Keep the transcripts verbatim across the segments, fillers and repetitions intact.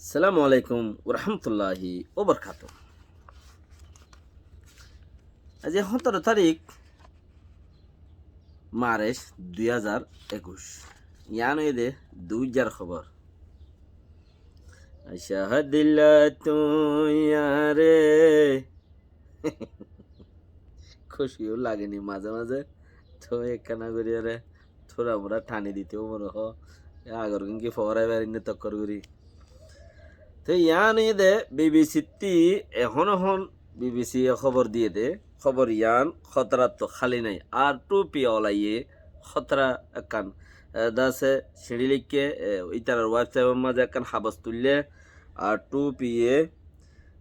Assalamu alaikum warahmatulláhi wabarakátuhu. Aijja hóñtaro tarík, March dui házar ekuic. Yián óiye dé duijjar hóbor. Acá dilla tuñí yare. Kúci yó lage ni mazé mazé. Tuñí ekkána gorí yóre tura mura thani dito mone hoó. Yá agor gín ki foórai farin né tokkór gorí. Te yián óiye dé B B C ttu ehón ehón B B C ye hóbor diyé dé, hóbor yián hótarattu háli nái. Ar two P olaye hótara ekkán, e, dase siñçi leikké, e, ítarar website or mazé ekkán habos tuillé, Ar two P ye,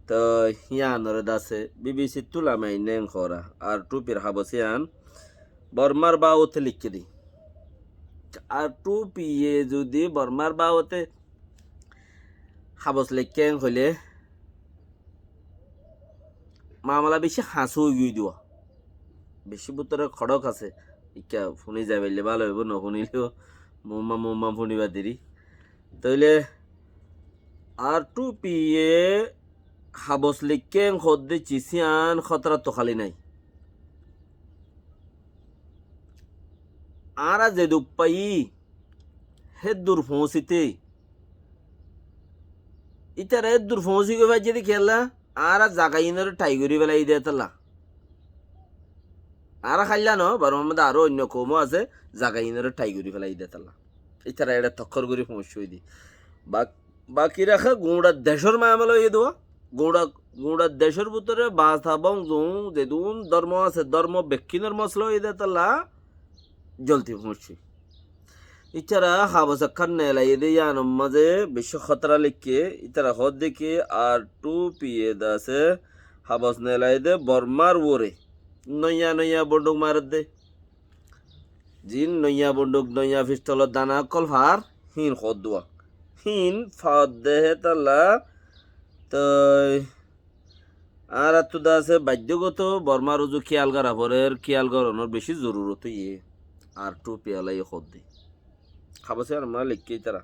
toi yiánoré dase B B C ttu lamainné hoóra. Ar two P r habos yián Bormar babote leikké dé. Ar two P ye zodi Bormar babote habos leikké hoilé, mamala beci hañsú ói giyói dé. Beci bútore kodok asé. Ikká fúni zaibaille bála óibo, no fúnileyó mumma mumma fúniba deri. Tóile Ar two P ye habos leikké hoódde cis yián hótarattu háli nái. Añára zeduk faiyí, héddur foóñsite. Ítara héddur foóñsi goi faijjé dé kiyólla, añára zaga iínoré thai gorí félai dé tolla. Añára háilla no, Bormar modde aró oinno koum ó asé, zaga iínoré thai gorí félai dé tolla. Ítara eçé tokkór gorí foóñsi ói dé. Bak-, baki raká guñça decór mamala óiye dé. Guñça, guñça decór bútore basa bong zun, zedún dórmo asé, dórmo bekkúnor mosala óiye dé tolla, zoldi foóñsi. Ítara habos ekkán neelaiyé dé yiánor mazé beci hótara leikké, ítara hoódde ki Ar two P ye dase habos neelaiyé dé Bormar uore. Noiya noiya bonduk maredde. Ziín noiya bonduk, noiya fistolor dana ókkol far, híin hoódduwa. Híin faódde hétalla, toi añárattu dase baiddogoto Bormar uzu kiyal gora forer, kiyal goronor beci zorurot óiye. Ar two P olaye hoódde. Habos yián mazé leikké ítara.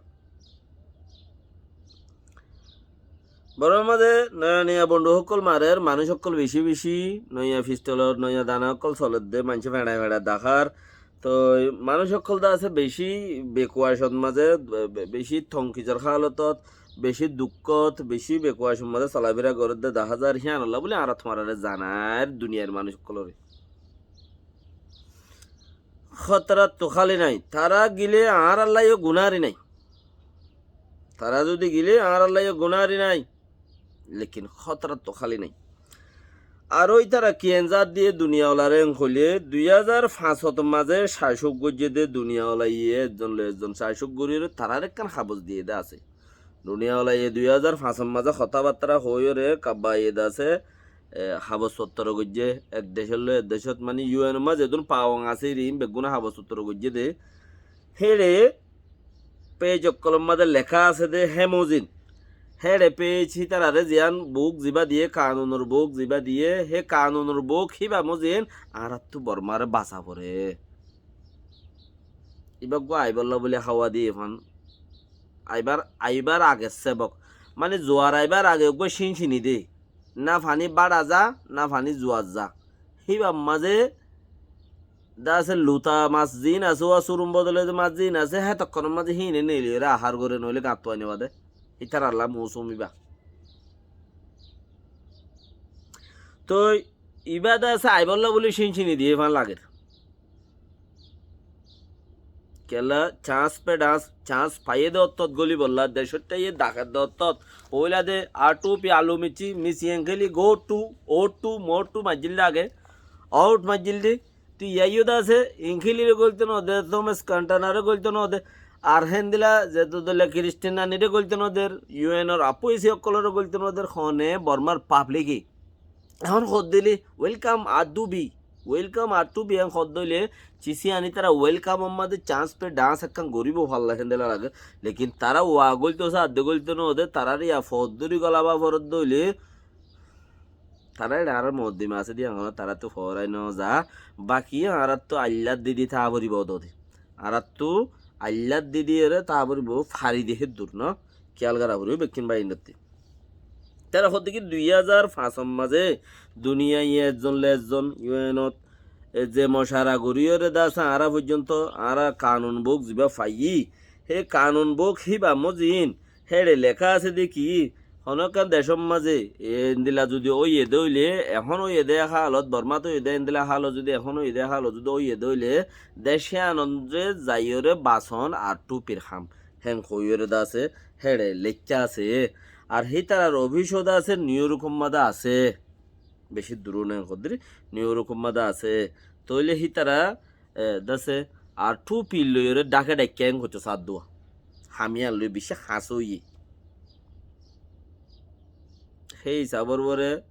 Bormar mazé noiya noiya bonduk ókkol marer, manúic ókkol beci beci, noiya fistolor noiya dana ókkol soledde, maincé feñçai feñçai dahár. Toi manúic ókkol dase beci bekuacot mazé, be-, be-, beci tonkizor hálotot, beci dukkót, beci bekuacot mazé solafira goredde dahá zar, híyanolla buli añára tuáñrare zanair duniyair manúic ókkolore. Hótarattu háli nái, tara gile añárallá yó gunári nái. Tara zodi gile añárallá yó gunári nái. Lekin hótarattu háli nái. Aró ítara kiyén zat diyé duniya olaré hoilé, dui házar fañsot mazé cacuk goijjé dé duniya olaye, ezzon loi ezzon cacuk goríyoré tarár ekkán habos diyé dé asé. Duniya olaye dui házar fañsot mazé hotábattara hoóiyoré kabbaye dase, e, habos fottor goijjé, ek decót loi ek decót, mani U N mazé zedún pawang asé, iín beggúne habos fottor goijjé dé. Héçe pej ókkolor mazé leká asé dé hé mozin. Héçe pej hítararé ziyán buk zibá diyé, kanunor buk zibá diyé, hé kanunor buk híba mozin añárattu Bormare basa foré. Ibá uggúa aibálla buli háwa diyé fán. Aibár, aibár age sebok. Mani zuar aibár age uggúa cín cíni dé. Na faní báça za, na faní zuar za. Híbar mazé dase luta mas ziín asé, uá surum bodole de mas ziín asé, hé tokkonor mazé híine neiliyóre ahár goré, noóile gañttu aine bade. Ítaralla mousum ibá. Toi ibá dase aibólla buli cín cíni diyé fán lager. Kiyólla chance pe dhans, chance faiyé de ottót gólibolla, decót tháiye daker de ottót. Óila de ar two P alu mici, mici enkeli go two, o two, mo two maijjíl de age, out maijjíl de. Tui yaiyó de asé, enkelire gólito no de, Thomas Containare gólito no de, ar héndilla zeto dóilla Kiristin Nanire gólito no der, U N or appoisi ókkolore gólito no der, hone Bormar pablike. Ehón hoódde óile, welcome R two P, welcome R two P ehón hoódde óile, cici aní tara welcome or mazé chance pe dhans ekkán goríbo falla héndilla lage. Lekin tara uá gólito saádde gólito no de, tarare yá foóddori golaba foredde óile, tara eçe añárar moddima asé de, ehón tarattú foórai no za, baki añárattu aillár didi táa foribo de. Añárattu aillár didi ere táa foribo, fari de héddur no. Kiyal gora foribó bekkín bái indottí. Tará hoódde ki dui házar fañsor mazé duniyai ezzon le ezzon yu enot e ze mocara goríyoré de asé añára foijjonto añára kanun buk zibá faiyí, hé kanun buk híba mozin héçe leká asé de ki honó ekkán decór mazé endila zudi óiye de óile, ehón óiye de hálot, Bormát óiye de endila hálot zudi ehón óiye de hálot zudi óiye de óile, dec híanore zaiyoré bason ar thúpir ham. Héen hoiyóre de asé, héçe leikká asé. Ar hítarar ofíc ó de asé, Niu Yorkor mazé asé. Beci duró nái hoddír, Niu Yorkor mazé asé. Tóile hítara, e, de asé, ar thúpir loiyóre dháke dháikka héen hoitó sádduwa. Ham yían loi beci hañs óiye. Hé hísabor uore,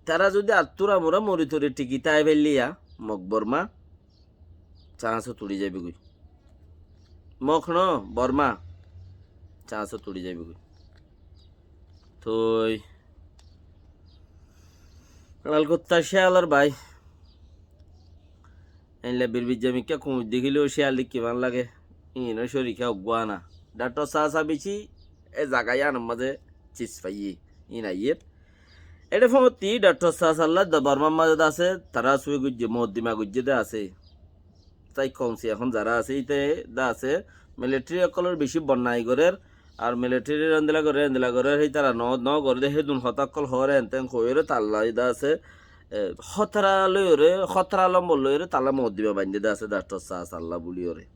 tará zudi attúra mura mori tori thiki tái faillé yá, Mok Bormá, Sañsot uçí zaibói goi. Mok no, Bormá. Sañsot uçí zaibói goi. Toi Lalkuttá cíyalor bái. Eilla birbijja mikká kuñic dekíleo cíyal dekí fán lage. Iín ó córiká uggúa na. Dhakthor Sasa bicí e zaga yíanor mazé cis faiyé. Iín aiyér. Eçé fóñti Dhakthor Sasalla de Bormár mazé de asé, tará asúi goijjé, moddima goijjé de asé. Tái koumsi ehón zará asé, íte de asé, militari ókkolór bicí bonnai gorér, ar militarir endila gorér, endila gorér, hítara no, no goré de, hédun hotá ókkol hoór, héen teén hoiyóre talla de asé, e, hótara loiyóre, hótara lombor loiyóre talla moddima baindé de asé, Dhakthor Sasalla buliyóre.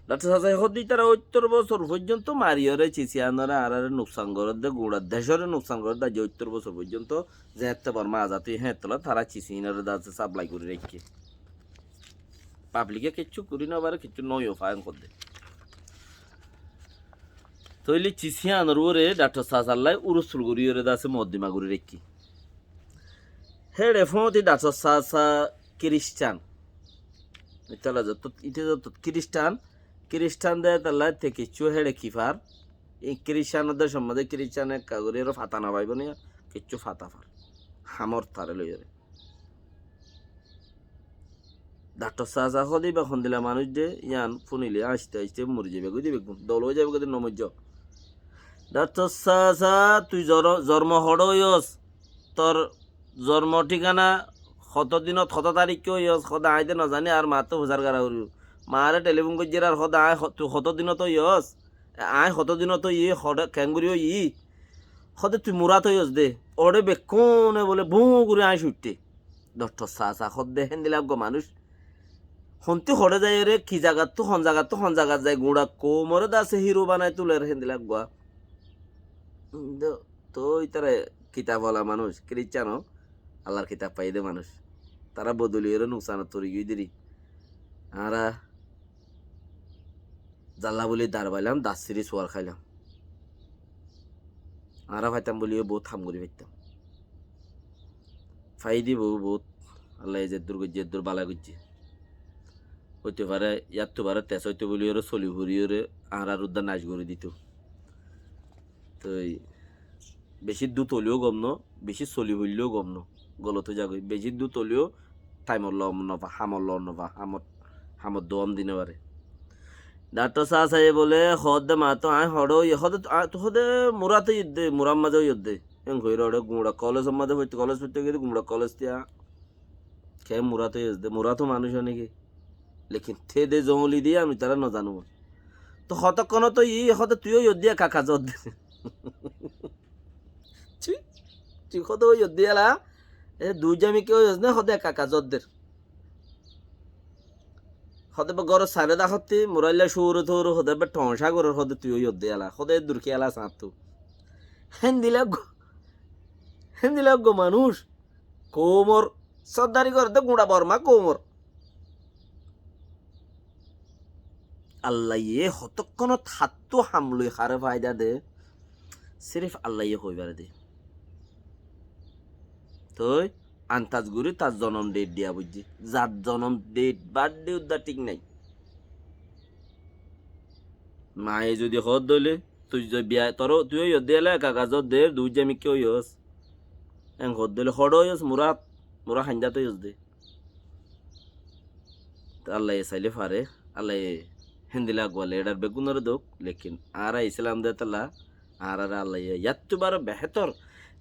Dhakthor Sasai hoódde ítara óittor bosór foijjonto mariyóre, cis yíanoré, añáráre nuksan gorédde, guñça decóre nuksan gorédde, aijja óittor bosór foijjonto, zeéñtte Bormá azad óiye, héeñttolla tará cis yíanoré de asé saplai gorí raikké. Pablike kiccú gorí nofaré, kiccú nóiyo faén hoódde. Tóile cis yíanor uore Dhakthor Sasallái urusul goríyoré de asé moddima gorí raikké. Héçe fóñti Dhakthor Sasa Kiristan. Ítalla zottót, íte zottót Kiristan, Kiristan de étalla te kiccú héçe ki far. Í Kiristan de sommade Kiristan ekka gorí aró fata no faibó né, kiccú fata far. Hamor taré loiyóre. Dhakthor Sasa hoóde íba hondila manúic de, yían fúnile añcte añcte mori zaibói de beggún. Dol ói zaibói de no moijjó. Dhakthor Sasa, tui zor-, zormo hoçé óiyos? Tor zormo thíkana hotó dinot, hotó tarikké óiyos? Hoóde aññí de nozaní, ar maáttú fusár gorá foribó. Maáre telifón goijjér ar hoóde aññí ho-, tui hotó dinot óiyos? Aññí hotó dinot óiyi, hoçé, keéngorí óiyi? Hoóde tui Murát óiyos dé. Oçé bekkúne bóle búu gorí aññí cuiththe. Dhakthor Sasa hoódde héndila eggúa manúic. Hontú hoçé zaiyóre, ki zagattú, hon zagattú, hon zagat zai, guñça koumoré de asé híro banai tuler héndila eggúa. Tóu, tóu ítara kitab ola manúic, Kiristan ó, Allar kitab faiyé dé manúic. Tará bodoliyóre nuksanot fori giyói dé ri. Añára zalla buli dar failam, dar siri suwar háilam. Añára faitam buli yó bout ham gorí faitam. Fai dibo bout. Allaye zeddur goijjé, eddur bala goijjé. Óito fare, yáttu fare tes óito buli yóre soli fori yóre añárar uddá nac gorí dito. Toi beci dut óileyo gom no, beci soli foilleyó gom no. Golot ói zagói. Beci dut óileyo thaimot lom no fa, hamot lom no fa, hamot, hamot duam di no fare. Dhakthor Sasaye bole, hoódde maáttú aññí hoçé óiyi, hoóde, aññí, tui hoóde Murát óiyedde, Murát mazé óiyedde. Héen hoiyóre guñça kolesor mazé foitté, koles foitté giyé dé guñça koles tiya. Keén Murát óiyos dé, Murát ó manúic ó né ki? Lekin te de zoóñli de yían ítara no zanibó. Toi hotókkonot óiyi, hoóde tui óiyos dé ekka ekka zodder. Tui, tui hoóde óiyos dé ela, e duijja mikká óiyos né, hoóde ekka ekka zodder. Hoóde be góror sailé dahottí, Murát lla cúure tuure, hoóde be thoóñca gorér, hoóde tui óiyos dé ela, hoóde eddur ki ela sañttú. Héndila eggúa, héndila eggúa manúic. Koumor sóddari goré dé guñça Bormá koumor. Allaye hotókkonot hattú ham loi haré faida de, sirif Allaye hoi fare dé. Toi antas gorí tar zonom deit diya foijjé. Zar zonom deit bad de uddá thík nái. Maye zodi hoódde óile, tui zo biya, toró, tui óiyos dé ela ekka ekka zodder, duijja mikká óiyos. Héen hoódde óile, hoçé óiyos Murát, Murát haindát óiyos dé. Te Allaye sailé fare, Allaye Héndilla eggúa lidar beggúnoré douk, lekin añára Islam de tolla, añáráre Allaye yáttu baró behétor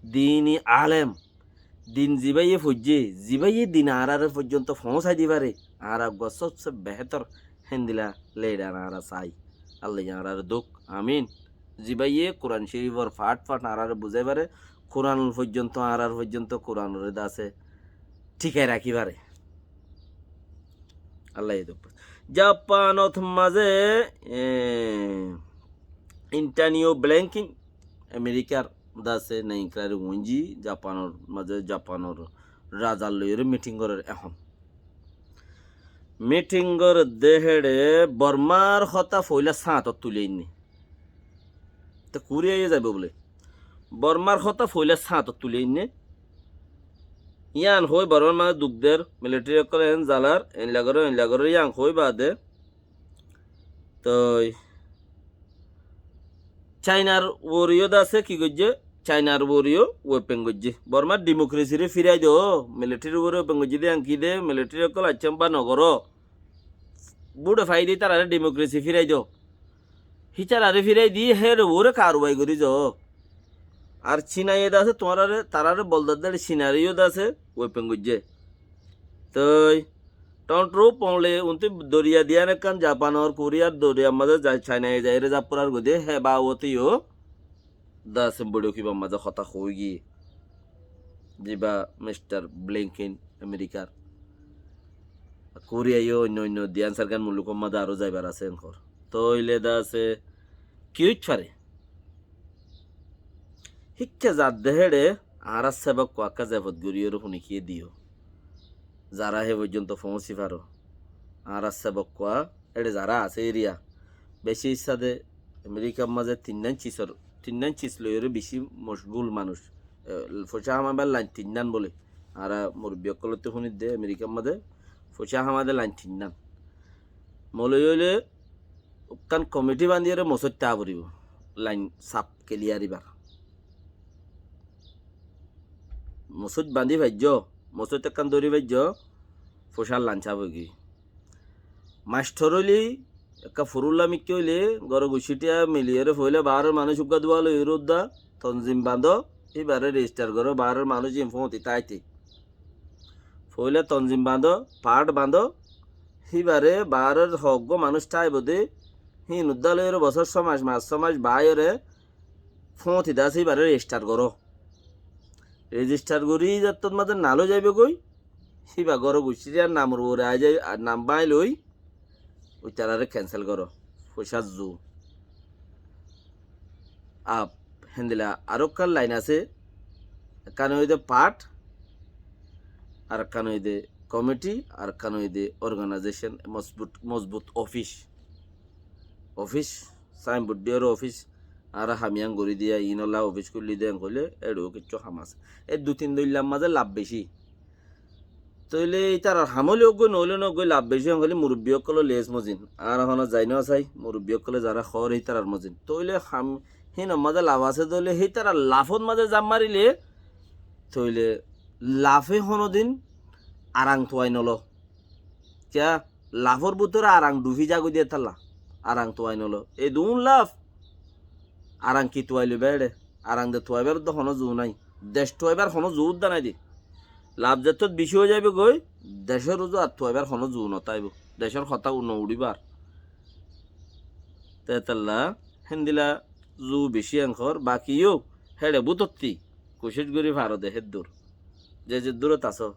dini alem, din zibáye foijjé, zibáye din añáráre foijjonto foóñsai di faré, añára eggúa sobse behétor héndilla lidar añára sai. Allaye añáráre douk, amin. Zibáye Kuran Córifor fath fath añáráre buzái faré, Kuran foijjonto, añárar foijjonto Kuranoré de asé thíkai rakí faré. Allaye douk. Japanot mazé, e, Antonio Blinken, Amerikar de asé, nain klári uñjí, Japanor mazé, Japanor razar loiyóre miting gorér ehón. Miting gorédde héçe Bormar hotá foóila sáñtot tuli ainné. Te Koriyaye zaibo bóle. Bormar hotá foóila sáñtot tuli ainné. Yían hoói Bormar mazé duk der, militari ókkole en zalar, eilla goró, eilla goró, yían hoói baade. Toi Cainar uore yó de asé ki goijjé? Cainar uore yó wepen goijjé. Bormar dimokresiré firai do, militarir uore wepen goijjé de, yían ki de, militari ókkol aiccé ba nogoró. Búçe fai de ítararé dimokrasi firai do. Hítararé firai di hér uore karuwai gorí zo. Ar Cinaye de asé tuáñrare, tarare bol dodde Cinaye yó de asé wepen goijjé. Toi Trump óile untú doriya diyan ekkán Japanor Koriyar doriyar mazé zai, Cinaye zaiyóre zaffurar goidé, hé babote yó de asé bóiçok ibár mazé hotá hoói giyé. Ziba Mistar Blinken Amerikar. Koriya yó oinno oinno diyan sargan mulukor mazé aró zaibar asé enkor. Tóile de asé ki óit fare? Híkka zadde héçe añárar sebok kuakka zefot goríyoré funikiye diyo. Zará hé foijjonto foóñsi faro. Añárar sebok kua éçe zará asé eriya, beci issá de Amerikar mazé tinnán cisor, tinnán cis loiyóre beci mocgul manúic. E, foicá hamaibar lain tinnán bóle. Añára murubbi ókkolóttu fúnidde Amerikar mazé foicá hamaide lain tinnán. Moloi óile ekkán komiti bandiyóre mosóit táa foribó. Lain saf keliyar ibar. Mosóit bandí faijjó, mosóit ekkán dóri faijjó, foicár lain saf óigiyói. Mastor óile, ekka furulla mikká óile, goro guccí tiya miliyóre foóila baáror manúic uggúa duwa loiyóre udda tonzim bañdó, híbaré rejistar goró, baáror manúic in fóñti táite. Foóila tonzim bañdó, paáth bañdó, híbaré baáror hoggúa manúic táibo de, híin udda loiyóre bosór só mac, mac só mac baáiyoré, fóñti de asé híbaré rejistar goró. Rejistar gorí zattót mazé nalói zaibói goi, híba goro guccí tiyar namor uore aái zai, ar nam báñgi loi, uitararé kensel goró. Foicár zu. Ab, héndilla arókkan lain asé, ekkán óilde paáth, arekkán óilde komiti, arekkán óilde organaizécon, mozbut, mozbut ofis. Ofis, sainbord diyóre ofis, añára ham yián gorí diya, iínolla ofis kúlli de en hoilé, éçeó kiccú ham asé. E dui tin doillar mazé laf beci. Tóile ítarar ham óile óggoi, noóile nóggoi, laf beci en hoilé murubbi ókkolór les mozin. Añára honó zai nosai, murubbi ókkolé zará hoór hítarar mozin. Tóile ham, híinor mazé laf asé tóile hítarar lafót mazé zaf marilé, tóile lafe honódin arang tuwai nolo. Kiyá? Lafór bútore arang dhufi zagói de tálla. Arang tuwai nolo. E duún laf. Arang ki tuwai loibá éçe? Arang de tuwaibár udda honó zu nái. Dec tuwaibár honó zu udda nái de. Laf zettót bicí ói zaibói goi, decór uzu ar tuwaibár honó zu notáibou. Decór hotá u-, nouçíbar. Te tálla héndilla zu bicí enkor, baki yó héçe bútotti kucíc gorí faro de héddur. Ze zeddúrot asó,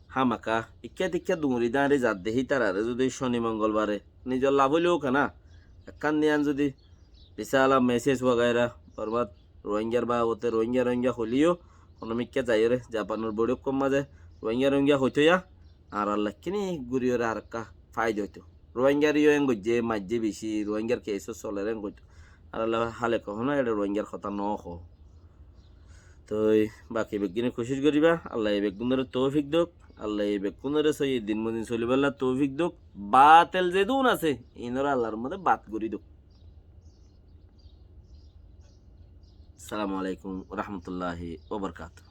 hámaka ikká tikká duñri dañri zadde hítararé zudi cóni mongolbare nizor laf óileó kená ekkán diyan zudi risala, meséj wagaira, Bormat Ruáingar babote Ruáinga Ruáinga hoilé yó, honó mikká zaiyóre Japanor boiçókkor mazé Ruáinga Ruáinga hoitóu yá, añárar laikkíni gúriyóre arekká faida óitou. Ruáingaré yó en goijjé, maijjé bicí, Ruáingar keis ó soler en goittóu. Añárar hale kohóno éçe Ruáingar hotá nohoó. Toi baki beggúne kucíc goríba, Allaye beggúnoré toufik douk, Allaye beggúnoré sóiyi din mozin solibálla toufik douk, batel zedún asé, iínoré Allar modé bat gorí douk. Assalamu alaikum wa rahmatullahi wa barakatuhu.